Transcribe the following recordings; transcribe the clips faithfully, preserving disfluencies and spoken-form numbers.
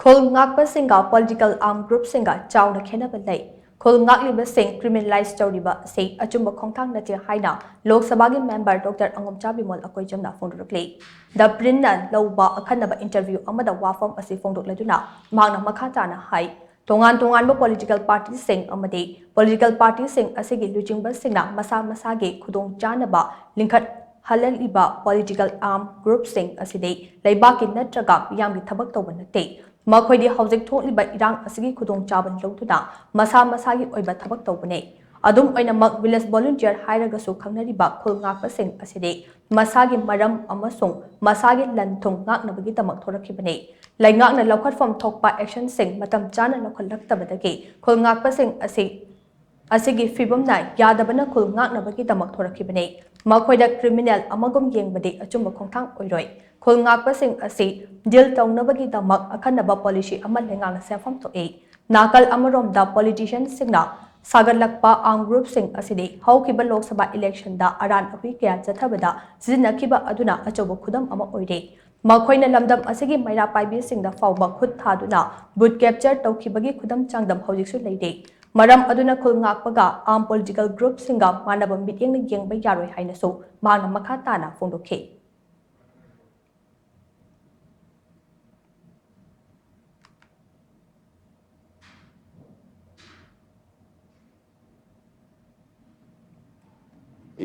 ꯈꯨꯜ ꯉꯥꯛꯄꯁꯤꯡꯒ political arm groupꯁꯤꯡꯒ ꯆꯥꯎꯅ ꯈꯦꯠꯅꯕ ꯂꯩ꯫ ꯈꯨꯜ ꯉꯥꯛꯂꯤꯕꯁꯤꯡ criminalize ꯇꯧꯔꯤꯕ ꯑꯁꯤ ꯑꯆꯨꯝꯕ ꯈꯣꯡꯊꯥꯡ ꯅꯠꯇꯦ ꯍꯥꯏꯅ ꯂꯣꯛ ꯁꯚꯥꯒꯤ member Doctor ꯑꯉꯣꯝꯆꯥ ꯕꯤꯃꯣꯜ ꯑꯀꯣꯏꯖꯝꯅ ꯐꯣꯡꯗꯣꯔꯛꯂꯤ꯫ The Printꯅ ꯂꯧꯕ ꯑꯈꯟꯅꯕ interview ꯑꯃꯗ ꯋꯥꯐꯝ ꯑꯁꯤ ꯐꯣꯡꯗꯣꯛꯂꯗꯨꯅ ꯃꯍꯥꯛꯅ ꯃꯈꯥ ꯇꯥꯅ ꯍꯥꯏ, ꯇꯣꯉꯥꯟ ꯇꯣꯉꯥꯟꯕ political partyꯁꯤꯡ ꯑꯃꯗꯤ political partyꯁꯤꯡ ꯑꯁꯤꯒꯤ ꯂꯨꯆꯤꯡꯕꯁꯤꯡꯅ ꯃꯁꯥ ꯃꯁꯥꯒꯤ ꯈꯨꯗꯣꯡꯆꯥꯅꯕ ꯂꯤꯡꯈꯠꯍꯜꯂꯛꯂꯤꯕ political arm groupꯁꯤꯡ ꯑꯁꯤꯗꯤ ꯂꯩꯕꯥꯛꯀꯤ ꯅꯠꯇ꯭ꯔꯒ ꯃꯤꯌꯥꯝꯒꯤ ꯊꯕꯛ ꯇꯧꯕ ꯅꯠꯇꯦ꯫ ꯃꯈꯣꯏꯗꯤ ꯍꯧꯖꯤꯛ ꯊꯣꯛꯂꯤꯕ ꯏꯔꯥꯡ ꯑꯁꯤꯒꯤ ꯈꯨꯗꯣꯡꯆꯥꯕ ꯂꯧꯗꯨꯅ ꯃꯁꯥ ꯃꯁꯥꯒꯤ ꯑꯣꯏꯕ ꯊꯕꯛ ꯇꯧꯕꯅꯤ꯫ ꯑꯗꯨꯝ ꯑꯣꯏꯅꯃꯛ village volunteer ꯍꯥꯏꯔꯒꯁꯨ ꯈꯪꯅꯔꯤꯕ ꯈꯨꯜ ꯉꯥꯛꯄꯁꯤꯡ ꯑꯁꯤꯗꯤ ꯃꯁꯥꯒꯤ ꯃꯔꯝ ꯑꯃꯁꯨꯡ ꯃꯁꯥꯒꯤ ꯂꯟ ꯊꯨꯝ ꯉꯥꯛꯅꯕꯒꯤꯗꯃꯛ ꯊꯣꯔꯛꯈꯤꯕꯅꯤ꯫ ꯂꯩꯉꯥꯛꯅ ꯂꯧꯈꯠꯐꯝ ꯊꯣꯛꯄ actionꯁꯤꯡ ꯃꯇꯝ ꯆꯥꯅ ꯂꯧꯈꯠꯂꯛꯇꯕꯗꯒꯤ ꯈꯨꯜ ꯉꯥꯛꯄꯁꯤꯡ ꯑꯁꯤ ꯑꯁꯤꯒꯤ ꯐꯤꯚꯝꯅ ꯌꯥꯗꯕꯅ ꯈꯨꯜ ꯉꯥꯛꯅꯕꯒꯤꯗꯃꯛ ꯊꯣꯔꯛꯈꯤꯕꯅꯤ꯫ ꯃꯈꯣꯏꯗ criminal ꯑꯃꯒꯨꯝ ꯌꯦꯡꯕꯗꯤ ꯑꯆꯨꯝꯕ ꯈꯣꯡꯊꯥꯡ ꯑꯣꯏꯔꯣꯏ꯫ ꯈꯨꯜ ꯉꯥꯛꯄꯁꯤꯡ ꯑꯁꯤ deal ꯇꯧꯅꯕꯒꯤꯗꯃꯛ ꯑꯈꯟꯅꯕ policy ꯑꯃ ꯂꯩꯉꯥꯛꯅ ꯁꯦꯝꯐꯝ ꯊꯣꯛꯏ꯫ ꯅꯥꯀꯜ ꯑꯃꯔꯣꯝꯗ politicianꯁꯤꯡꯅ ꯁꯥꯒꯠꯂꯛꯄ arm groupꯁꯤꯡ ꯑꯁꯤꯗꯤ ꯍꯧꯈꯤꯕ ꯂꯣꯛ ꯁꯚꯥ electionꯗ ꯑꯔꯥꯟ ꯑꯍꯨꯏ ꯀꯌꯥ ꯆꯠꯊꯕꯗ ꯁꯤꯖꯤꯟꯅꯈꯤꯕ ꯑꯗꯨꯅ ꯑꯆꯧꯕ ꯈꯨꯗꯝ ꯑꯃ ꯑꯣꯏꯔꯦ꯫ ꯃꯈꯣꯏꯅ ꯂꯝꯗꯝ ꯑꯁꯤꯒꯤ ꯃꯩꯔꯥ ꯄꯥꯏꯕꯤꯁꯤꯡꯗ ꯐꯥꯎꯕ ꯈꯨꯠ ꯊꯥꯗꯨꯅ vote capture ꯇꯧꯈꯤꯕꯒꯤ ꯈꯨꯗꯝ ꯆꯥꯡꯗꯝ ꯍꯧꯖꯤꯛꯁꯨ ꯂꯩꯔꯤ꯫ ꯃꯔꯝ ꯑꯗꯨꯅ ꯈꯨꯜ ꯉꯥꯛꯄꯒ arm political groupꯁꯤꯡꯒ ꯃꯥꯟꯅꯕ ꯃꯤꯠꯌꯦꯡꯅ ꯌꯦꯡꯕ ꯌꯥꯔꯣꯏ ꯍꯥꯏꯅꯁꯨ ꯃꯍꯥꯛꯅ ꯃꯈꯥ ꯇꯥꯅ ꯐꯣꯡꯗꯣꯛꯈꯤ꯫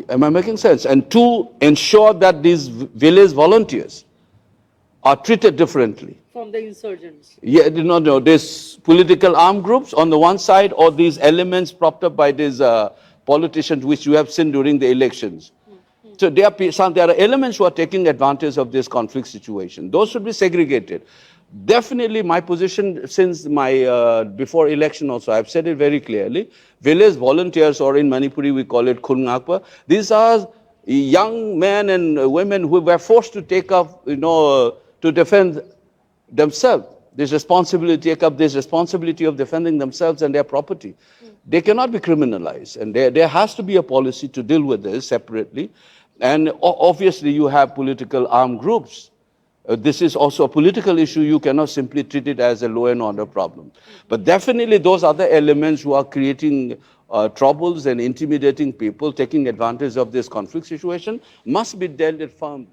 Am I making sense? And to ensure that these v- village volunteers are treated differently. From the insurgents. Yeah, no, no, these political armed groups on the one side, or these elements propped up by these uh, politicians, which you have seen during the elections. So there are, pe- some, there are elements who are taking advantage of this conflict situation. Those should be segregated. Definitely, my position since my uh, before election also, I've said it very clearly. Village volunteers, or in Manipuri we call it khulngakpa, these are young men and women who were forced to take up, you know, uh, to defend themselves, this responsibility, take up this responsibility of defending themselves and their property. They cannot be criminalized, and there, there has to be a policy to deal with this separately. And o- obviously, you have political armed groups Uh, this is also a political issue. You cannot simply treat it as a law and order problem. But definitely, those other elements who are creating uh, troubles and intimidating people, taking advantage of this conflict situation, must be dealt with firmly.